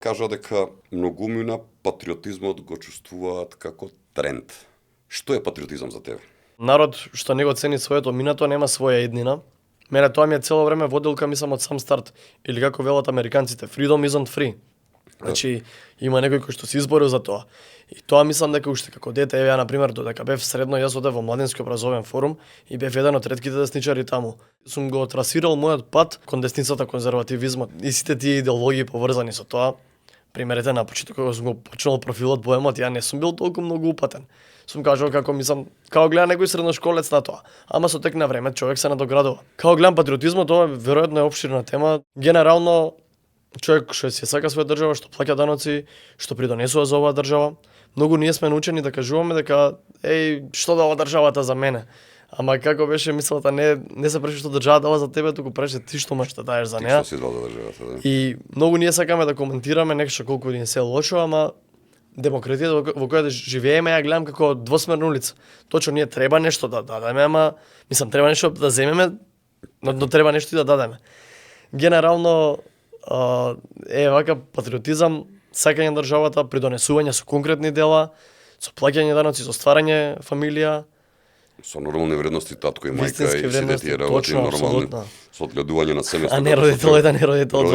Кажа дека многумина патриотизмот го чувствуваат како тренд. Што е патриотизам за тебе? Народ што не го цени своето минато нема своја еднина. Мене тоа ми е цело време воделка, мислам, од сам старт. Или како велат американците, freedom isn't free. Значи, има некој кој што се изборил за тоа. И тоа мислам дека уште како дете, еве ја на пример, додека бев средно, јас одев во младински образовен форум и бев еден од ретките десничари таму. Сум го трасирал мојот пат кон десницата, конзервативизмот и сите тие идеологии поврзани со тоа. Примерете на почеток кога сум го почнал профилот поемот, ја не сум бил толку многу упатен. Сум кажал како мислам, како гледа некој средношколец на тоа. Ама со тек на време човек се надоградува. Како гледам патриотизмот, тоа веројатно е опширна тема. Генерално човек што се сака своја држава, што плаќа даноци, што придонесува за оваа држава. Многу ние сме научени да кажуваме дека што дава државата за мене. Ама како беше мислата, не се преше што државата дава за тебе, туку преше ти што можеш да даеш за неа. Ти што си дал за државата, да. И многу ние сакаме да коментираме нешто колку ни се лошо, ама демократијата во која живееме ја гледам како двосмерна улица. Точно ние треба нешто да дадеме, ама мислам треба нешто да земеме, но треба нешто и да дадеме. Генерално вака патриотизам, сакање на државата, придонесување со конкретни дела, со плаќање даноци, со стварање фамилија, со нормални вредности, татко и мајка вистински и сите вредности, тие работи точно, нормални, апсолутно. со одгледување на семејство. А не родител 1, не родител 2.